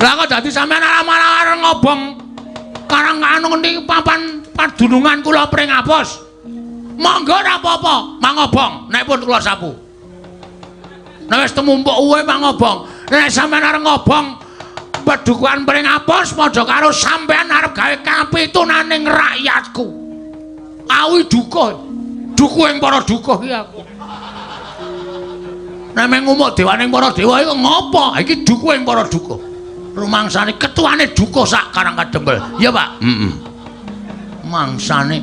Lah kok dadi sampean malah ngobong karang anu ngendi papan padunungan kula Pringapus. Monggo ora apa-apa, mangobong nek pun kula sapu. Nek wis temumpuk uwe mangobong. Nek sampean arep ngobong padukuhan Pringapus padha karo sampean arep gawe kapitunaning rakyatku. Awi duka. Dukuh ing para dukuh iki aku. Nek meng ngumuk dewaning para dewa iku ngopo? Iki dukuh ing para dukuh. Rumangsane ketuane dukuh sak Karang Kadempel. Iya, Pak. Heeh. Mangsane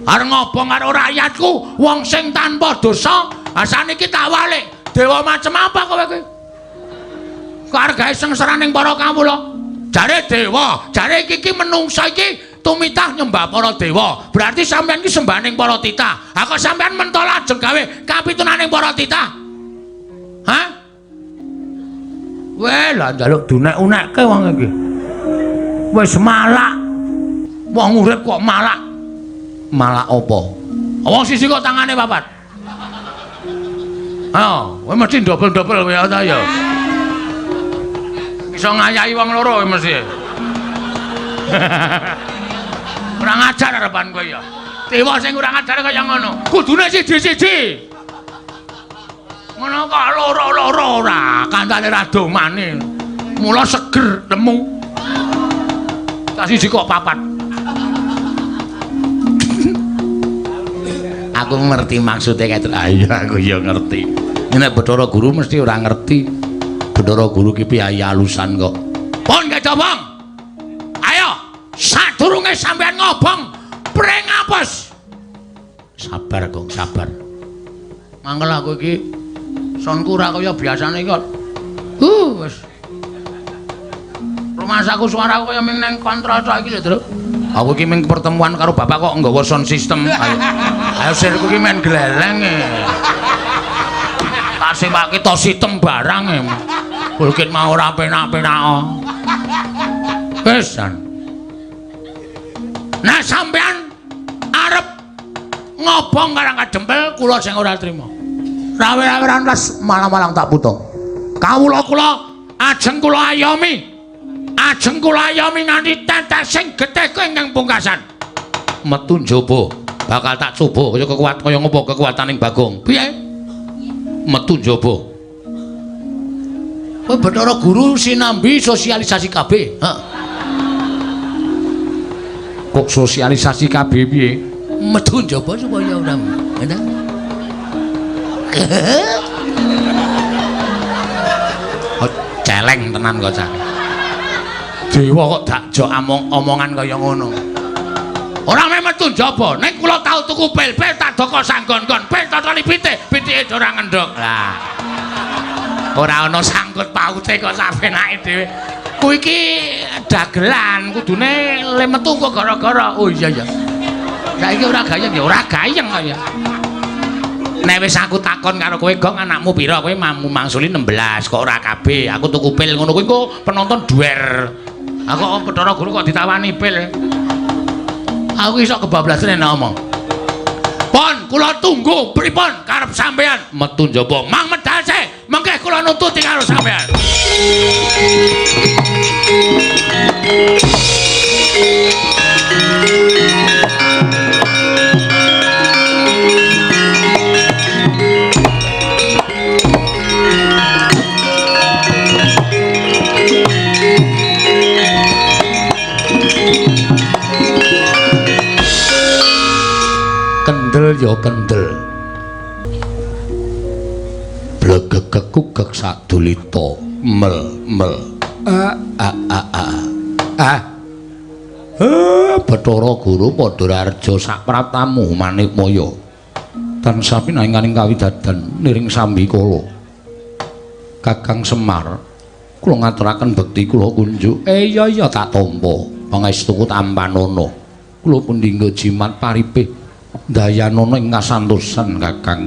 arep ngobong karo rakyatku, wong sing tanpa dosa, ha saniki tak walik. Dewa macem apa kowe iki? Kok arep gawe sengsaraning para kawula? Jare dewa, jare iki iki menungsa iki tumitah nyembah para dewa. Berarti sampean iki sembahaning para titah. Ha kok sampean mentol ajeng gawe kapitunaning para titah? Hah? Weh, lah njaluk dunek-unekke wong iki. Wis malak. Wong urip kok malak. Malak apa? Wong siji kok tangane papat. Ayo, kowe mesti dobel-dobel kowe ta ya. Iso ngayahi wong loro kowe mesti. Kurang ajar arepan kowe ya. Dewa sing kurang ajar kaya ngono. Kudune siji-siji. Ngono kok loro-loro ora, kancane ra domane. Mula seger lemu. Tak siji kok papat. Aku ngerti maksude kae. Ayo aku ya ngerti. Nek Bathara Guru mesti ora ngerti. Bathara Guru ki piyayi alusan kok. Pun kecobong. Ayo, sadurunge sampean ngobong Pringapus. Sabar, Gong, sabar. Mangkel aku iki sonku ora kaya biasane kok. Wis. Rumasaku suaraku kaya ming nang kontrol tok iki lho, Truk. Aku iki ming pertemuan karo bapak kok nggawa sound system. Ayo. Ayo sirku iki men gleleng e. Tak sewake to sitem barang e. Bukit mau ora penak-penak. Wis. Nah sampean arep ngobong Karang Kadempel kula sing ora trima. Rawe-raweran ras malang-malang tak putung. Kawula kula ajeng kula ayomi. Ajeng kula ayomi nganti tetesing getihku ingkang pungkasan. Metu njaba bakal tak coba kaya kekuat kaya ngopo kekuataning Bagong. Piye? Metu njaba. Kowe Bathara Guru sinambi sosialisasi KB. Heeh. Kok sosialisasi KB piye? Metu njaba supaya ora. Ngono. Oh, celeng tenan kok cah. Dewa kok dakjo omongan kaya ngono. Ora meh metu njaba, nek kula tau tuku pil-pil tak doko sanggon-gon, pil totoli pitik, pitike ora ngendhog. Lah. Ora ana sangkut paute kok sapenake dhewe. Kuwi iki dagelan, kudune le metu kok gara-gara. Oh iya ya. Saiki ora gayeng ya, ora gayeng kok ya. Nek wis aku takon karo kowe, Gong, anakmu pira? Kowe mangsuli 16, kok ora kabeh. Aku tuku pil ngono kuwi kok penonton duwer. Aku kok Bathara Guru kok ditawani pil. Aku iso kebablasan nek ngomong. Pon, kula tunggu pripun karep sampean metu njaba. Mang medal sih, mengke kula nututi karo sampean. Kendel ya kendel. Blegegekugek sadulita mel mel. A a a a. Ah. Bathara Guru Padhararja sapratamu Manikmaya. Tansah pinanganing kawidadan niring sambikala. Kakang Semar, kula ngaturaken bekti kula kunjuk. Iya iya tak tampa. Pangestuku tampanana. Kula pun dinggo jimat paripih. Dayanana ing kasantosan Kakang.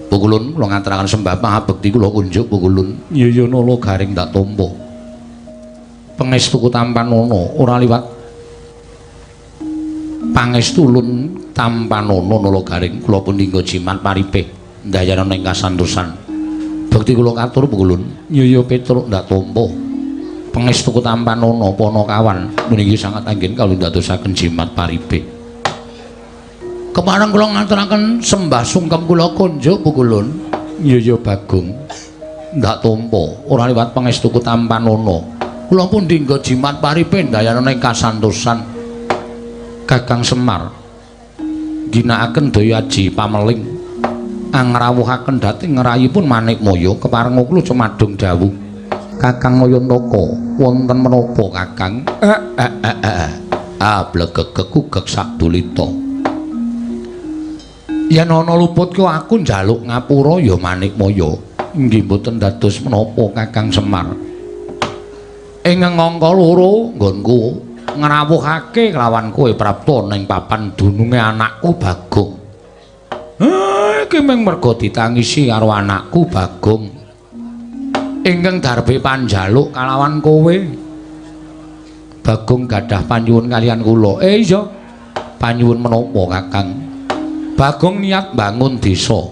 Pukulun kula ngaturaken sembah pangabekti kula kunjuk pukulun. Iya iya nala garing tak tampa. Pangestuku tampanana ora liwat pangestulun tampanana nala garing kula pun dinggo jimat paripih. Dayanana ing kasantosan. Bekti kula katur pukulun. Iya iya Petruk ndak tampa. Pangestuku tampanana Panakawan puniki sangat anggen kawula ndadosaken jimat paripe. Kepareng kula ngaturaken sembah sungkem kula konjuk Pukulun. Iya ya Bagong. Ndak tampa ora liwat pangestuku tampanana. Kula pun dinggo jimat paripe ndayana ing kasantosan. Kakang Semar ginakaken daya aji pameling angrawuhaken dhateng ngrayipun Manikmaya kepareng kula cumadung dawuh. Kakang Nayantaka wonten menapa Kakang? Ah blegegeg gugeg sadulita. Yen ana luput ku aku njaluk ngapura ya Manikmaya. Nggih mboten dados menapa Kakang Semar. Ing angka loro nggonku ngrawuhake kelawan kowe prapta ning papan dununge anakku Bagong. Iki mung merga ditangisi karo anakku Bagong. Ingkang darbe panjaluk kalawan kowe. Bagong gadah panyuwun kaliyan kula. Iya. Panyuwun menapa Kakang? Bagong niat bangun desa.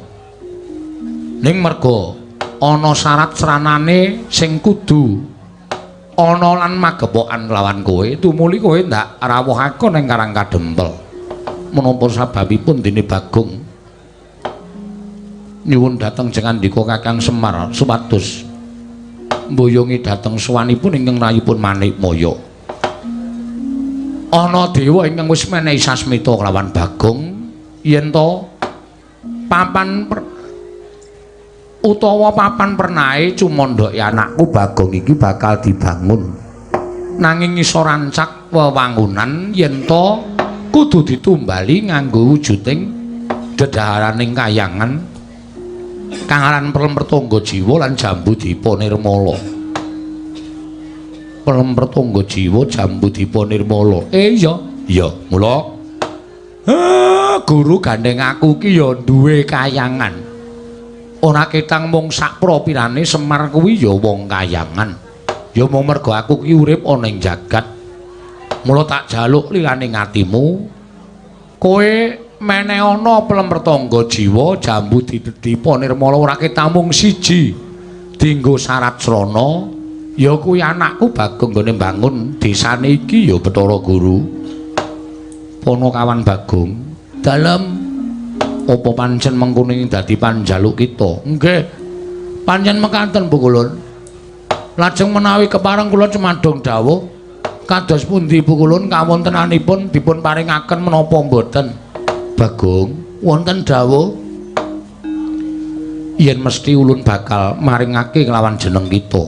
Ning merga ana syarat sranane sing kudu ana lan magepokan kelawan kowe, tumuli kowe ndak rawuhake ning Karang Kadempel. Menapa sababipun dene Bagong nyuwun dhateng jengandika Kakang Semar supados mboyongi dhateng sowanipun ingkang rayipun Manikmaya. Ana dewa ingkang wis menehi sasmita kelawan Bagong yen to papan utawa papan pernahe cumandhake anakku Bagong iki bakal dibangun. Nanging iso rancak wewangunan yen to kudu ditumbali nganggo wujuding dedaharaning kayangan kang aran Pelem Pertangga Jiwa lan Jambu Dipa Nirmala. Pelem Pertangga Jiwa Jambu Dipa Nirmala. Iya, iya, mula guru gandeng aku ki ya duwe kayangan. Ora ketang mung sak propirane Semar kuwi ya wong kayangan. Ya mung merga aku ki urip ana ing jagat. Mula tak jaluk lilane atimu kowe meneh ana Pelem Pertangga Jiwa Jambu Dipa Nirmala ora ketang mung siji. Dinggo syarat srana ya kuwi anakku Bagong nggone mbangun desane iki ya Bathara Guru. Panakawan Bagong, dalem apa pancen mengkono ing dadi panjaluk kita? Nggih. Pancen mekaten Pukulun. Lajeng menawi kepareng kula cumadung dawuh kados pundi Pukulun kawontenanipun dipun paringaken menapa mboten? Bagong, wonten dawuh yen mesti ulun bakal maringake kelawan jeneng kita.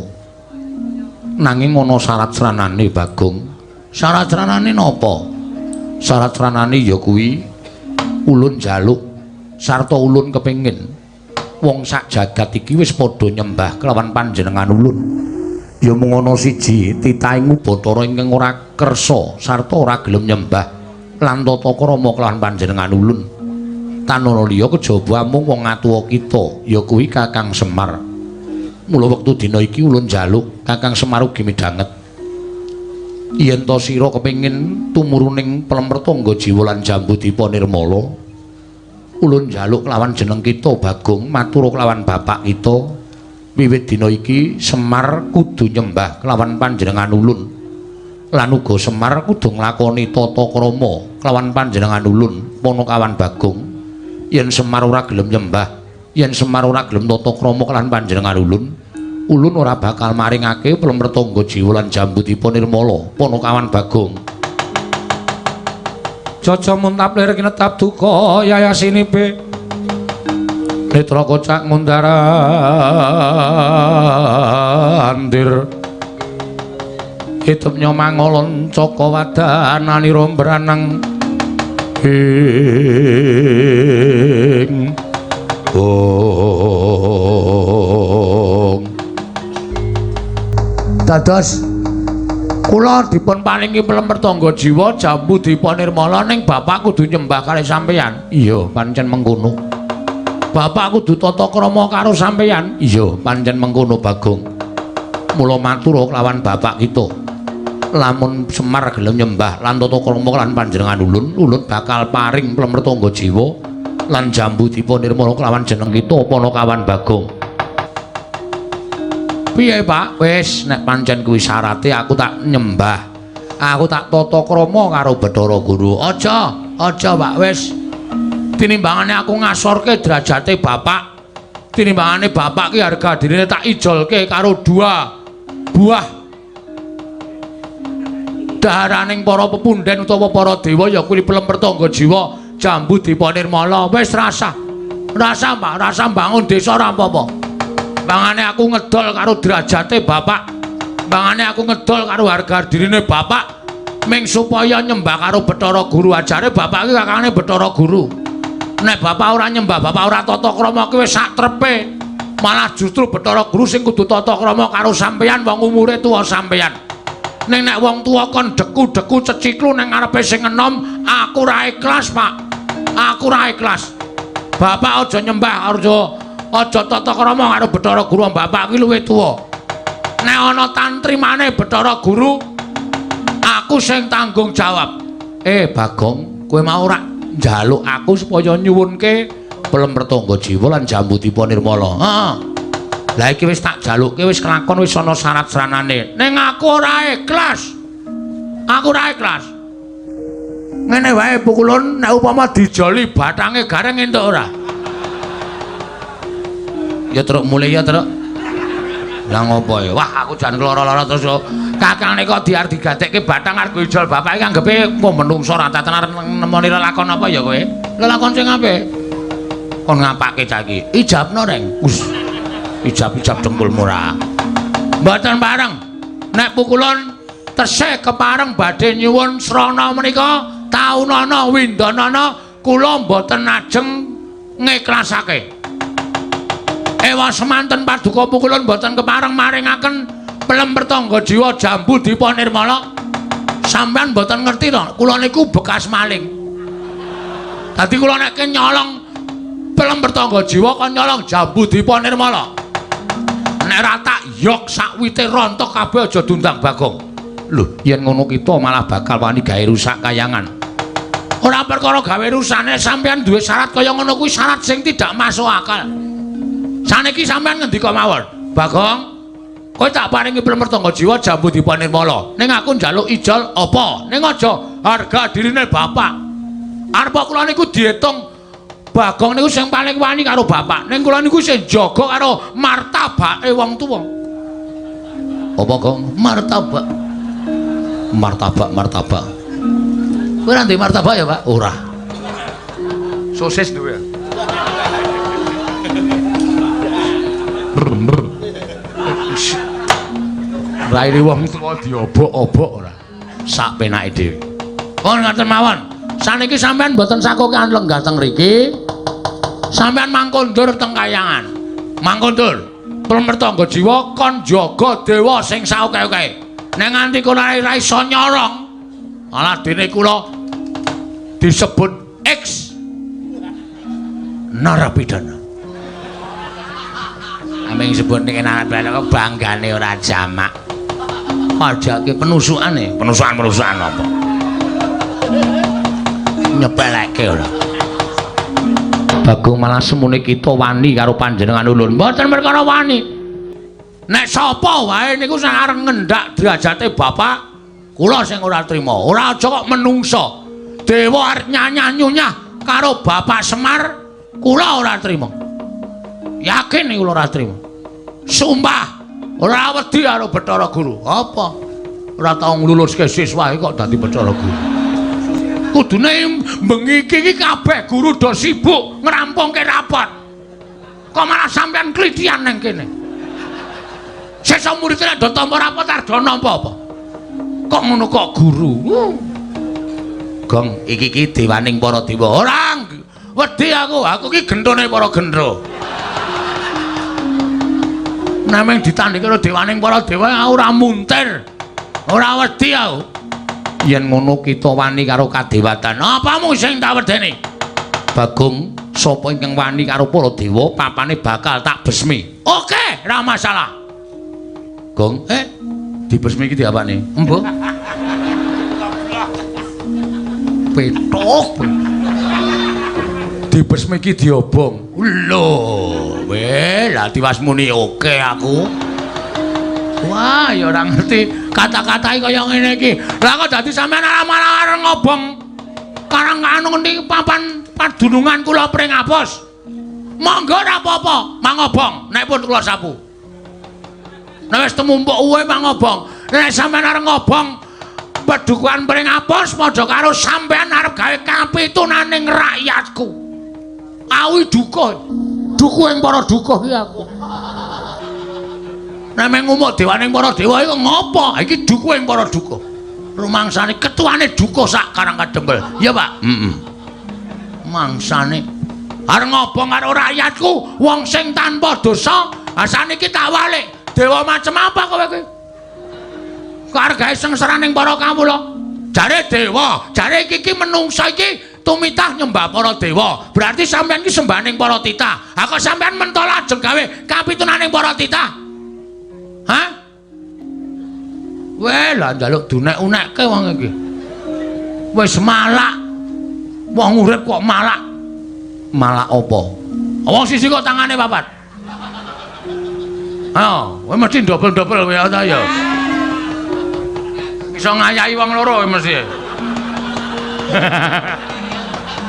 Nanging ana syarat sranane Bagong. Syarat sranane napa? Syarat sranane ya kuwi ulun jaluk sarta ulun kepengin wong sak jagat iki wis padha nyembah kelawan panjenengan ulun. Ya mung ana siji titahing Bathara ingkang ora kersa sarta ora gelem nyembah lan tata krama kelawan panjenengan ulun. Tanana liya kejaba amung wong atuwa kita ya kuwi Kakang Semar. Mula wektu dina iki ulun njaluk Kakang Semar ugi midhanget yen to sira kepengin tumuruning Pelem Pertangga Jiwa lan Jambu Dipa Nirmala, ulun njaluk kelawan jeneng kita Bagong matur kelawan bapak kita wiwit dina iki Semar kudu nyembah kelawan panjenengan ulun lan uga Semar kudu nglakoni tata krama kelawan panjenengan ulun Panakawan Bagong. Yen Semar ora gelem nyembah, yen Semar ora gelem tata krama kelawan panjenengan ulun, ulun ora bakal maringake Pelem Pertangga Jiwa lan Jambu Dipa Nirmala. Panakawan Bagong. Jaja muntap lir kinetap duka yayasinipe netra kocak ngundara andir hitemnya mangolon caka wadananira mbranang ing ong. Dados kula dipun paringi Pelem Pertangga Jiwa Jambu Dipa Nirmala ning bapak kudu nyembah kalih sampeyan. Iya, pancen mengkono. Bapak kudu tata krama karo sampeyan. Iya, pancen mengkono Bagong. Mula matur kelawan bapak kita. Lamun Semar gelem nyembah lan tata krama lan panjenengan ulun, ulun bakal paring Pelem Pertangga Jiwa lan Jambu Dipa Nirmala kelawan jeneng kita Panakawan Bagong. Piye, Pak? Wis nek pancen kuwi syarate aku tak nyembah. Aku tak tata krama karo Bathara Guru. Aja, aja, Pak, wis. Tinimbangane aku ngasorke derajate bapak. Tinimbangane bapak ki harga dirine tak ijolke karo dua buah daharaning para pepunden utawa para dewa ya kuwi Pelem Pertangga Jiwa Jambu Dipa Nirmala. Wis rasah. Rasah, Pak, rasah bangun desa ora apa-apa. Bangane aku ngedol karo derajate bapak. Bangane aku ngedol karo harga dirine bapak ming supaya nyembah karo Bathara Guru. Ajare bapak iki kakangane Bathara Guru. Nek bapak ora nyembah, bapak ora tata krama ki wis sak trepe. Malah justru Bathara Guru sing kudu tata krama karo sampeyan wong umure tuwa sampeyan. Ning nek wong tuwa kon deku-deku ceciklu ning ngarepe sing enom, aku ora ikhlas, Pak. Aku ora ikhlas. Bapak aja nyembah, aja tata krama karo Bathara Guru, bapak ki luwih tuwa. Nek ana tantrimane Bathara Guru, aku sing tanggung jawab. Bagong, kowe mau ora njaluk aku supaya nyuwunke Pelem Pertangga Jiwa lan Jambu Dipa Nirmala. Heeh. Lah iki wis tak jalukke, wis kelakon, wis ana syarat saranane. Ning aku ora ikhlas. Aku ora ikhlas. Ngene wae pukulun nek upama dijoli bathange gareng entuk ora? Ya truk mulih ya truk. Lah ngopo ya? Wah aku jan lara-lara terus yo. Kakangne kok diarep digatekke bathang arep ijol bapak iki anggepe apa menungso ra tenan nemoni lelakon apa ya kowe? Lelakon sing apik. Kon ngapake cah iki? Ijabno, Reng. Us. Ijab-ijab dengkulmu ra. Mboten pareng. Nek pukulun tesih kepareng badhe nyuwun srana menika taunana windanana kula mboten ajeng ngiklasake. Ewa semanten paduka pukulun mboten kepareng maringaken Pelem Pertangga Jiwa Jambu Dipa Nirmala. Sampeyan mboten ngerti to, kula niku bekas maling. Dadi kula nek nyolong Pelem Pertangga Jiwa kon nyolong Jambu Dipa Nirmala. Nek ora tak yok sakwite rontok kabeh aja diundang Bagong. Lho, yen ngono kita malah bakal wani gawe rusak kayangan. Ora perkara gawe rusane, sampeyan duwe syarat kaya ngono kuwi syarat sing tidak masuk akal. Saniki sampeyan ngendika mawon, Bagong, kowe tak paringi Pelem Pertangga Jiwa Jambu Dipa Nirmala. Ning aku njaluk ijol apa? Ning aja harga dirine bapak. Arep kula niku diitung Bagong niku sing paling wani karo bapak. Ning kula niku sing jaga karo martabake wong tuwa. Apa, Gong? Martabak. Martabak, martabak. Kowe ora ndek martabak ya, Pak? Ora. Sosis duwe. Raine wong tuwa diobok-obok ora. Sak penake dhewe. Pun ngoten mawon. Saniki sampean mboten sakokean lenggah teng mriki. Sampean mangkondur teng kayangan. Mangkondur. Pelem Pertangga Jiwa kon jaga dewa sing saoke-oke. Nek nganti kono ora iso nyolong, malah dene kula disebut X narapidana. Aming sebut ning narapidana kok banggane ora jamak. Pajake penusukane, penusukan-penusukan apa? Nyepeleke ora. Bagong malah semune kita wani karo panjenengan ulun. Mboten perkara wani. Nek sapa wae niku sing arep ngendak derajate bapak, kula sing ora trima. Ora aja kok menungsa. Dewa arep nyanyah-nyunyah karo Bapak Semar, kula ora trima. Yakin kula ora trima. Sumpah, ora wedi karo Bathara Guru. Apa? Ora tau ngluluske siswa kok dadi Bathara Guru. Kudune bengi iki kabeh guru do sibuk ngrampungke rapot. Kok malah sampean klithian nang kene. Sesuk murid nek do tampa rapot arep do nampa apa? Kok ngono kok guru? Gong, iki iki dewaning para dewa. Ora wedi aku, aku iki genthone para gendro. Nameng ditandhingi karo dewaning para dewa aku ora muntir. Ora wedi aku. Yen ngono kita wani karo kadewatan. Apamu sing tak wedeni? Bagong, sapa ingkang wani karo para dewa, papane bakal tak besmi. Oke, ora masalah. Gong, dibesmi iki diapane? Embuh. Petok. Dibesmi iki diobong. Lho, weh, lah tiwas muni oke aku. Wah, ya ora ngerti kata-katae kaya ngene iki. Lah kok dadi sampean malah arep ngobong karang anu ngendi papan padunungan kula Pringapus. Monggo ora apa-apa, mangobong nek pun kula sapu. Nek wis temumpuk uwe mangobong. Nek sampean arep ngobong pedukuhan Pringapus padha karo sampean arep gawe kapitunaning rakyatku. Awi dukuh. Dukuh ing para dukuh iki aku. Nek meng ngumuk dewaning para dewa iku ngopo? Iki dukuh ing para dukuh. Rumangsane ketuane dukuh sak Karang Kadempel. Iya, Pak? Heeh. Mangsane arep ngobong karo rakyatku, wong sing tanpa dosa, saniki tak walik. Dewa macem apa kowe iki? Kok arep gawe sengsaraning para kawula? Jare dewa, jare iki menungsa iki tumitah nyembah para dewa. Berarti sampean iki sembahaning para titah. Ha kok sampean mentol ajeng gawe kapitunaning para titah? Hah? Weh, lah njaluk dunek-unekke wong iki. Wis malak. Wong urip kok malak. Malak apa? Wong siji kok tangane papat. Ha, kowe mesti dobel-dobel kowe ta ya. Iso ngayahi wong loro kowe mesti.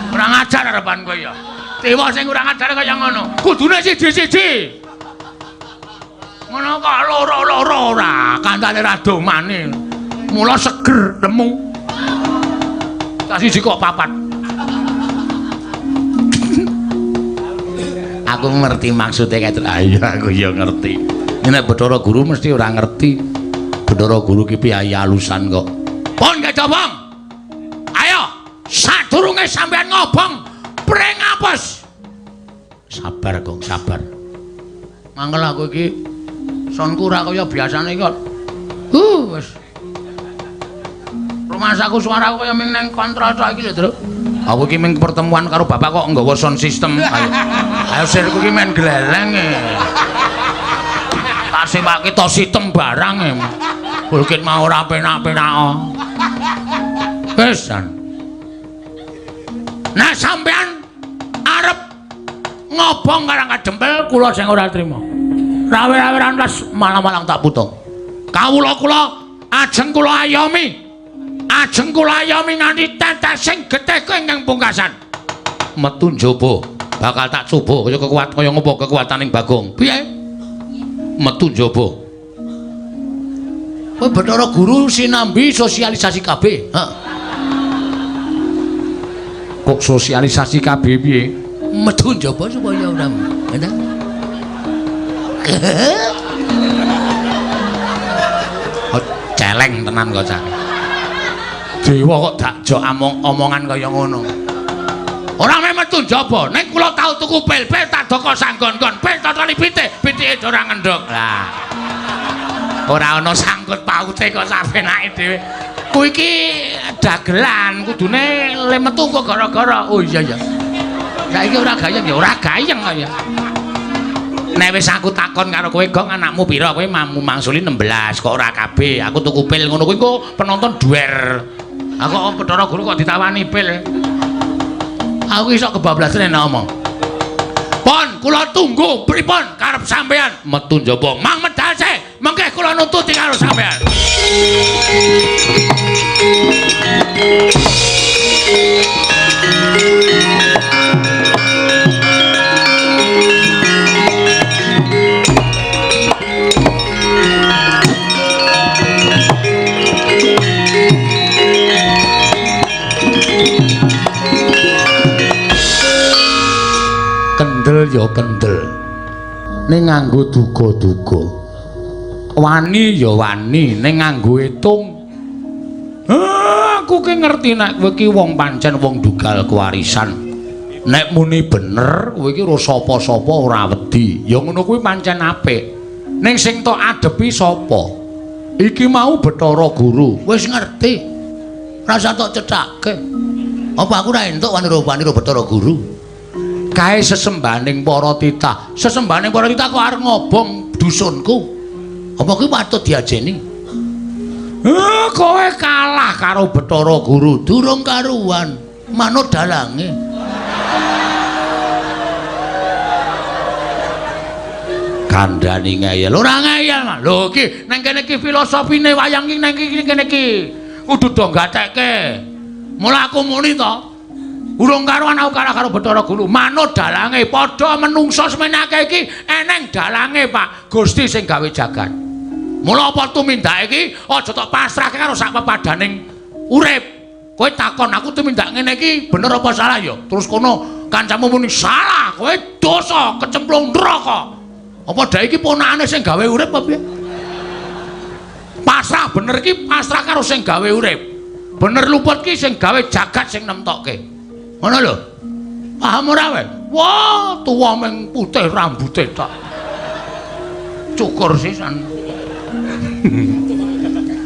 Kurang ajar arepan kowe ya. Dewa sing kurang ajar kaya ngono. Kudune siji-siji. Ngono kok loro-loro ora, kancane ra domane. Mula seger lemu. Tak siji kok papat. Aku ngerti maksude kae. Ayo aku ya ngerti. Nek Bathara Guru mesti ora ngerti. Bathara Guru ki piye alusan kok. Pun kecobong. Ayo, sadurunge sampean ngobong Pringapus. Sabar, Gong, sabar. Mangkel aku iki sonku ora kaya biasane kok. Wis. Rumasaku suaraku kaya ming nang kontrol tok iki lho, Truk. Aku iki ming pertemuan karo bapak kok nggawa sound system. Ayo. Ayo sirku iki men gleleng e. Tak sewake to sitem barang e. Bukit mau ora penak-penak. Wis. Nah sampean arep ngobong Karang Kadempel kula sing ora trima. Rawe-raweran les malang-malang tak putung. Kawula kula ajeng kula ayomi. Ajeng kula ayomi nganti tetesing getihku ingkang pungkasan. Metu njaba bakal tak coba kaya kekuat kaya ngopo kekuataning Bagong. Piye? Metu njaba. Kowe Bathara Guru sinambi sosialisasi KB. Heeh. Kok sosialisasi KB piye? Metu njaba supaya ora. Ngono. Oh, celeng tenan kok cah. Dewa kok dakjo omongan kaya ngono. Ora meh metu njaba, nek kula tau tuku pil-pil tak doko sanggon-gon, pil totoli pitik, pitike ora ngendhog. Lah. Ora ana sangkut paute kok sapenake dhewe. Kuwi iki dagelan, kudune le metu kok gara-gara. Oh iya ya. Saiki ora gayeng ya, ora gayeng kok ya. Nek wis aku takon karo kowe, Gong, anakmu pira? Kowe mangsuli 16 kok ora kabeh. Aku tuku pil ngono kuwi kok penonton duwer. Aku kok Bathara Guru kok ditawani pil. Aku iso kebablasan nek ngomong. Pon, kula tunggu pripun karep sampean metu njaba. Mang medal sih, mengke kula nututi karo sampean. Kendel ya kendel, ning nganggo duga-duga. Wani ya wani, ning nganggo etung. Aku ki ngerti nek kowe ki wong pancen wong dugal kewarisan. Nek muni bener, kowe ki ora sapa-sapa ora wedi. Ya ngono kuwi pancen apik. Ning sing tok adepi sapa? Iki mau Bathara Guru. Wis ngerti. Rasa tok cethake. Apa aku ora entuk wani-wani Bathara Guru? Kae sesembahaning para titah. Sesembahaning para titah kok arep ngobong dusunku. Apa kuwi patut diajeni? Kowe kalah karo Bathara Guru, durung karuan, manut dalange. Kandhani ngeyel. Ora ngeyel, Mas. Lho iki nang kene iki filosofine wayang iki nang kene iki. Kudu do gatekke. Mula aku muni to. Urung karuan aku kalah karo Bathara Guru. Manut dalange padha menungsa semene akeh iki eneng dalange, Pak. Gusti sing gawe jagat. Mula apa tumindake iki aja tok pasrahke karo sak pepadaning urip. Kowe takon aku tumindak ngene iki bener apa salah ya? Terus kono kancamu muni salah, kowe dosa kecemplung neraka. Apa dhek iki ponakane sing gawe urip apa piye? Pasrah bener iki pasrah karo sing gawe urip. Bener luput ki sing gawe jagat sing nemtokke. Ngono lho. Paham ora kowe? Wah, tuwa ming putih rambute tok. Cukur sisan.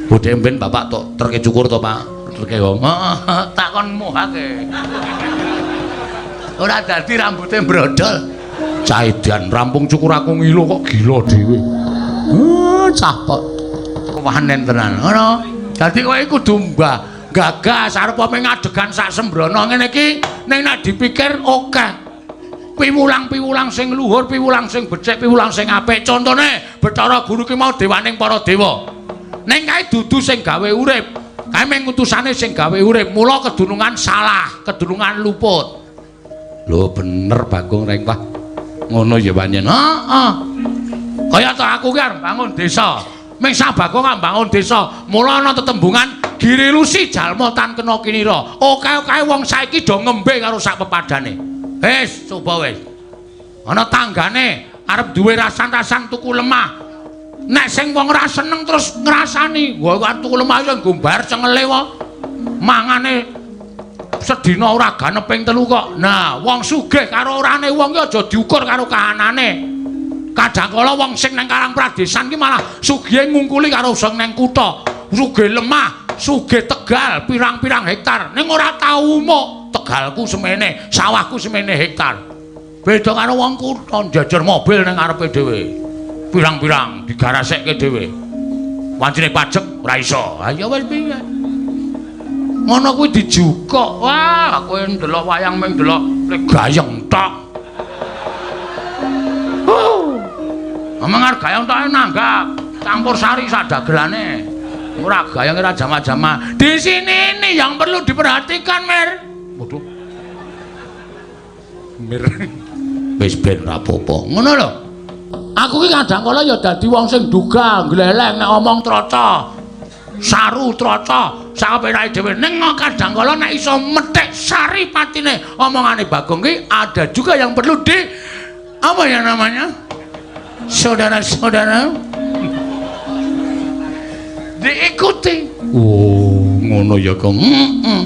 Budhe mben bapak tok terke cukur to, Pak? Terke wong. Heeh, takon muhake. Ora dadi rambute brodol. Cah edan rampung cukur aku ngilo kok gila dhewe. Cah kok wanen tenan. Ngono. Dadi kowe kudu mbah gagas arep ngadegan sak sembrono ngene iki ning nek dipikir akeh. Piwulang-piwulang sing luhur, piwulang sing becik, piwulang sing apik. Contone Bathara Guru ki mau dewaning para dewa. Ning kae dudu sing gawe urip. Kae mung utusane sing gawe urip. Mula kedunungan salah, kedunungan luput. Lho bener Bagong Rengkah. Ngono ya pancen. Heeh. Kaya to aku ki arep bangun desa. Ming sak Bagong arep bangun desa. Mula ana tetembungan Giri Lusi jalma tan kena kinira. Oke-oke wong saiki do ngembe karo sak pepadane. Wis, coba wis. Ana tanggane arep duwe rasan-rasan tuku lemah. Nek sing wong ora seneng terus ngrasani, wah arep tuku lemah iso nggo bayar cengele wae. Mangane sedina ora ganep ping 3 kok. Nah, wong sugih karo orane wong ki aja diukur karo kahanane. Kadang kala wong sing nang Karang Pradesan ki malah sugihe ngungkuli karo sing nang kutha. Sugih lemah, sugih tegal pirang-pirang hektar. Ning ora tau umuk. Tegalku semene, sawahku semene hektar. Beda karo wong kutha njejer mobil nang ngarepe dhewe. Pirang-pirang digarasekke dhewe. Wancine pajek ora iso. Ha ya wis piye? Ngono kuwi dijukuk. Wah, kowe ndelok wayang ming ndelok gayeng tok. Omong arep gayeng tok nanggap, campur sari sak dagelane. Ora gayeng ora jama-jama. Di sini ini yang perlu diperhatikan, Mir. Waduh. Mir. Wis ben ra apa-apa. Ngono lho. Aku ki kadang kala ya dadi wong sing duga, gleleng nek omong troco. Saru troco, sakapenake dhewe. Ning kadang kala nek iso methik sari patine omongane Bagong ki ada juga yang perlu di apa ya namanya? Saudara-saudara diikuti. Oh, ngono ya, Kong. Heeh.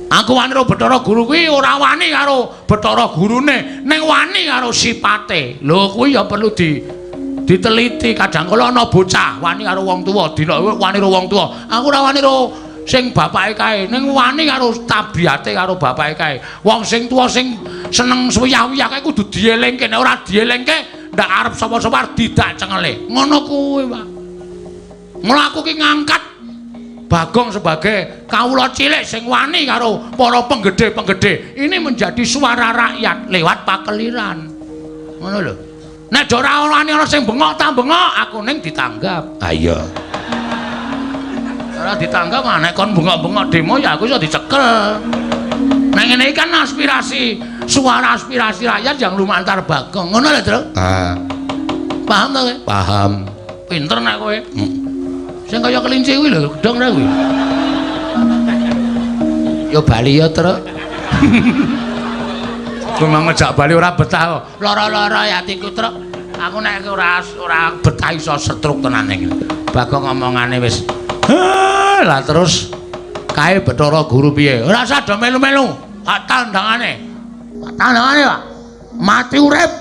Aku wani karo Bathara Guru kuwi ora wani karo Bathara Gurune, ning wani karo sipate. Lho kuwi ya perlu diteliti. Kadang kala ana bocah wani karo wong tuwa, dina wani karo wong tuwa. Aku ora wani karo sing bapake kae, ning wani karo tabiate karo bapake kae. Wong sing tuwa sing seneng suwiyah-wiyah kae kudu dielingke, nek ora dielingke ndak arep sapa-sapa arep didak cengele. Ngono kuwi, Pak. Mula aku ki ngangkat Bagong sebagai kawula cilik sing wani karo para penggede-penggede. Ini menjadi suara rakyat lewat pakeliran. Ngono lho. Nek ora wani ana sing bengok ta bengok, aku ning ditanggap. Ha iya. Ora ditanggap nek kon bengok-bengok demo ya aku iso dicekel. Nek ngene iki kan aspirasi, suara aspirasi rakyat yang lumantar Bagong. Ngono lho, Tru. Ah. Paham to kowe? Paham. Pinter nek kowe. Sing kaya kelinci kuwi lho, gedhong ra kuwi. Ya bali ya, Truk. Kuwi mang ngejak bali ora betah kok. Lara-lara ya atiku, Truk. Aku nek ora betah iso setruk tenan iki. Bagong omongane wis. Lah terus kae Bathara Guru piye? Ora usah do melu-melu. Hak tandangane. Hak tandangane, Pak. Mati urip,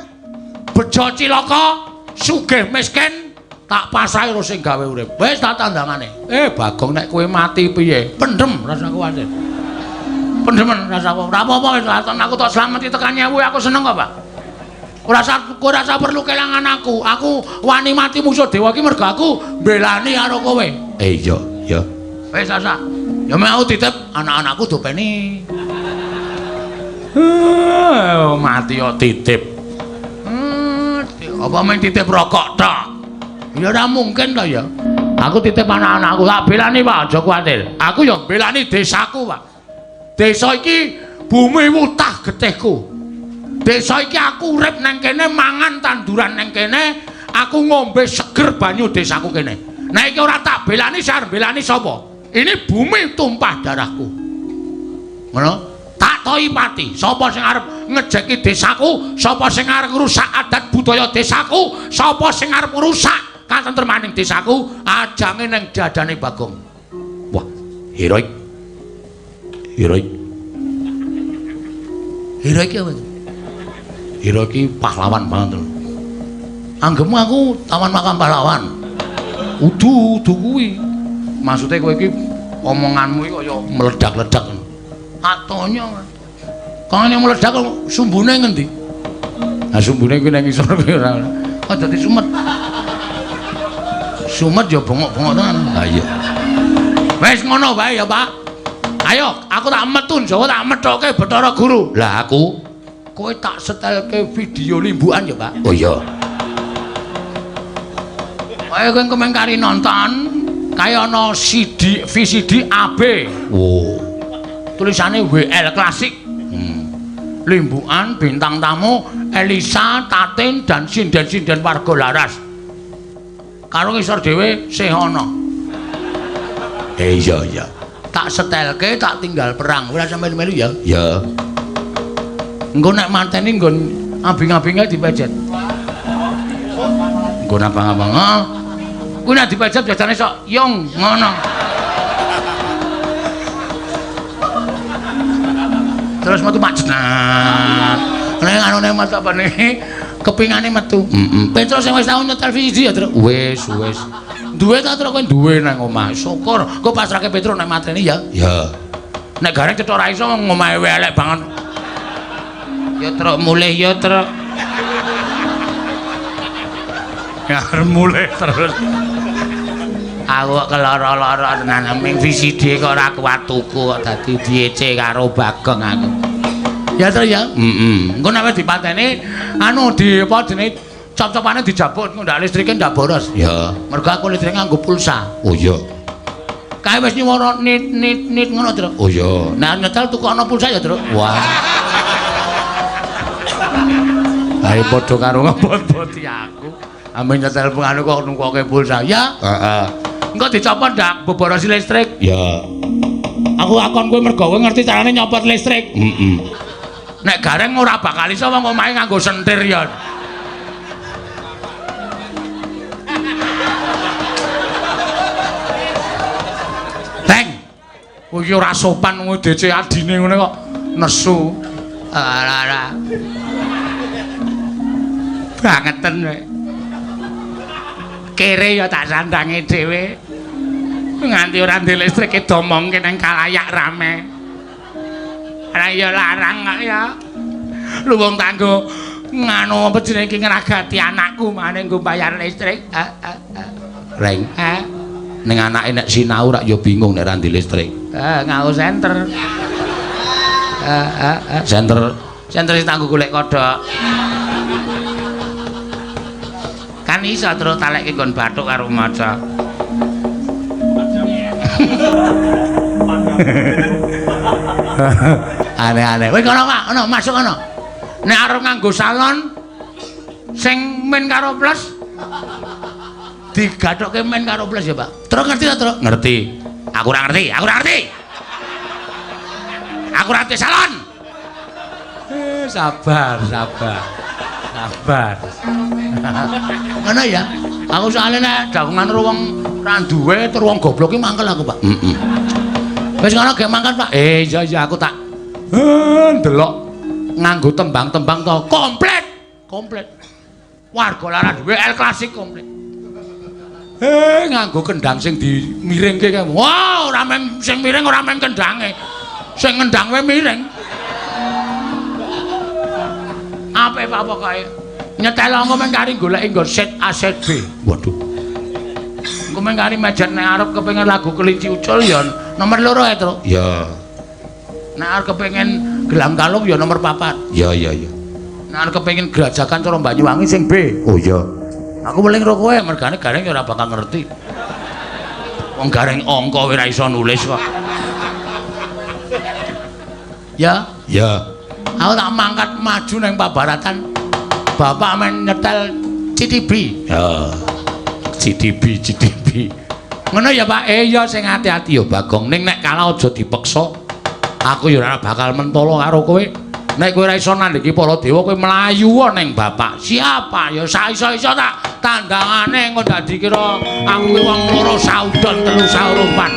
bejo cilaka, sugih miskin, tak pasrahi karo sing gawe urip. Wis tak tandangane. Bagong nek kowe mati piye? Pendem rasa kuwatir. Pendemen rasa apa? Ora apa-apa wis aku tok slameti tekan nyewu aku seneng kok, Pak. Ora usah perlu kelangan aku. Aku wani mati musuh dewa iki mergo aku mbelani karo kowe. Iya, iya. Wis asa. Ya mek aku titip anak-anakku dopeni. Mati yo titip. Apa mung titip rokok tok? Ya ora mungkin to ya. Aku titip anak-anakku tak belani Pak, aja kuwatir. Aku ya belani desaku, Pak. Desa iki bumi wutah getihku. Desa iki aku urip nang kene, mangan tanduran nang kene, aku ngombe seger banyu desaku kene. Nek iki ora tak belani, sing arep belani sapa? Ini bumi tumpah darahku. Ngono? Tak toi pati. Sapa sing arep ngejeki desaku, sapa sing arep ngrusak adat budaya desaku, sapa sing arep ngrusak katentremaning desaku, ajange ning dadane Bagong. Wah, heroik. Heroik. Heroik apa? Heroik iki pahlawan banget lho. Anggemu aku taman makam pahlawan. Udu, udu kuwi. Maksude kowe iki omonganmu iki kaya meledak-ledak. Atonya. Kok ngene meledak sumbune ngendi? Lah sumbune kuwi nang ngisor kuwi ora. Kok dadi sumet. Sumet ya bengok-bengok tenan. Ha iya. Wis ngono wae ya, Pak. Ayo, aku tak metu Jawa tak methoke Bathara Guru. Lah aku kowe tak setelke video limbukan ya, Pak. Oh iya. Ayo kowe kemeng kari nonton kaya ana CD VCD AB. Oh. Tulisane WL Klasik. Limbukan bintang tamu Elisa, Tatin dan sinden-sinden warga Laras. Karo ngisor dhewe sih ana. Iya iya. Tak setelke tak tinggal perang. Ora sampe melu ya? Ya. Engko nek mateni nggon abing-abinge dipejet. Nggon abang-abang. Heeh. Kuwi nek dipejet biasane sok yung ngono. Terus metu mak jenat. Nek anune metu apa nih? Kepingane metu. Heeh. Petro sing wis tau nyetel VCD ya, Tru. Wis, wis. Duwe ta Tru kowe duwe nang omah. Syukur. Engko pasrahke Petro nek mateni ya. Ya. Nek gareng cetha ora iso omahe elek banget. Ya Truk mulih ya Truk. Ya mulih terus. Aku kok keloro-loro tenan ming VCD kok ora kuat tuku kok dadi diece karo Bagong aku. Ya Tru ya. Heeh. Engko nek wis dipateni anu di apa jenenge cop-copane dijabut engko ndak listrike ndak boros. Ya. Mergo aku listrike nganggo pulsa. Oh iya. Kae wis nyuwara nit nit nit ngono, Tru. Oh iya. Nek nyetel tukokno pulsa ya, Tru. Wah. Ae padha karo ngebot-boti aku. Ame nyetel anu kok nungkoke pulsa. Ya. Heeh. Engko dicopot ndak boborosi listrik. Ya. Aku akon kowe mergo kowe ngerti carane nyopot listrik. Heeh. Nek gareng ora bakal iso wong omahe nganggo sentir ya. Teng. Kowe iki ora sopan ngono DC adine ngene kok nesu. Ora ora. Bangeten kowe. Kere ya tak sandange dhewe. Nganti ora ndek listrik domongke nang kalayak rame. Ora ya larang kok ya. Lu wong tanggo nganu apa jenenge iki ngragati anakku mane nggo bayar listrik. Reng. Ning anake nek sinau rak ya bingung nek ra ndek listrik. Nganggo senter. Senter Senter sing tanggo golek kodhok. Kan iso terus talekke nggon bathuk karo maca. Aneh-aneh. Wis kono Pak, ono masuk kono. Nek arep nganggo salon sing min karo plus digathokke min karo plus ya, Pak. Truk ngerti ta, Truk? Ngerti. Aku ora ngerti, aku ora ngerti. Aku ora ngerti salon. Sabar, sabar. Sabar. Ngono ya. Aku soalnya nek dagongan karo wong ra duwe terus wong goblok iki mangkel aku, Pak. Heeh. Wis ngono gek mangkat, Pak. Iya iya aku tak ndelok nganggo tembang-tembang to. Komplit. Komplit. Warga Laras WL Klasik komplit. Nganggo kendang sing dimiringke kae. Wah, ora meng sing miring ora meng kendange. Sing ngendang wae miring. Apik Pak pokoke. Nyetel engko meng kari goleki nggon set A set B. Waduh. Engko meng kari mejet nek arep kepengin lagu Kelinci Ucul ya nomor 2 ae, Truk. Ya. Nek arep kepengin Gelang Kalung ya nomor 4. Ya ya ya. Nek Nek kepengin grajagan cara Banyuwangi sing B. Oh iya. Aku weling ro kowe, mergane Gareng ya ora bakal ngerti. Wong Gareng angka ora iso nulis kok. Ya, ya. Aku tak mangkat maju nang pabaratan. Bapak men nyetel CTB. Ya. CTB, CTB. Ngono ya, Pak? Iya sing ati-ati ya, Bagong. Ning nek kalah aja dipeksa. Aku ya ora bakal mentolo karo kowe. Nek kowe ora iso nandhiki para dewa, kowe mlayu ning bapak. Siapa? Ya saiso-iso tak tandangane engko dadi kira aku ki wong loro saudon telu saurupan.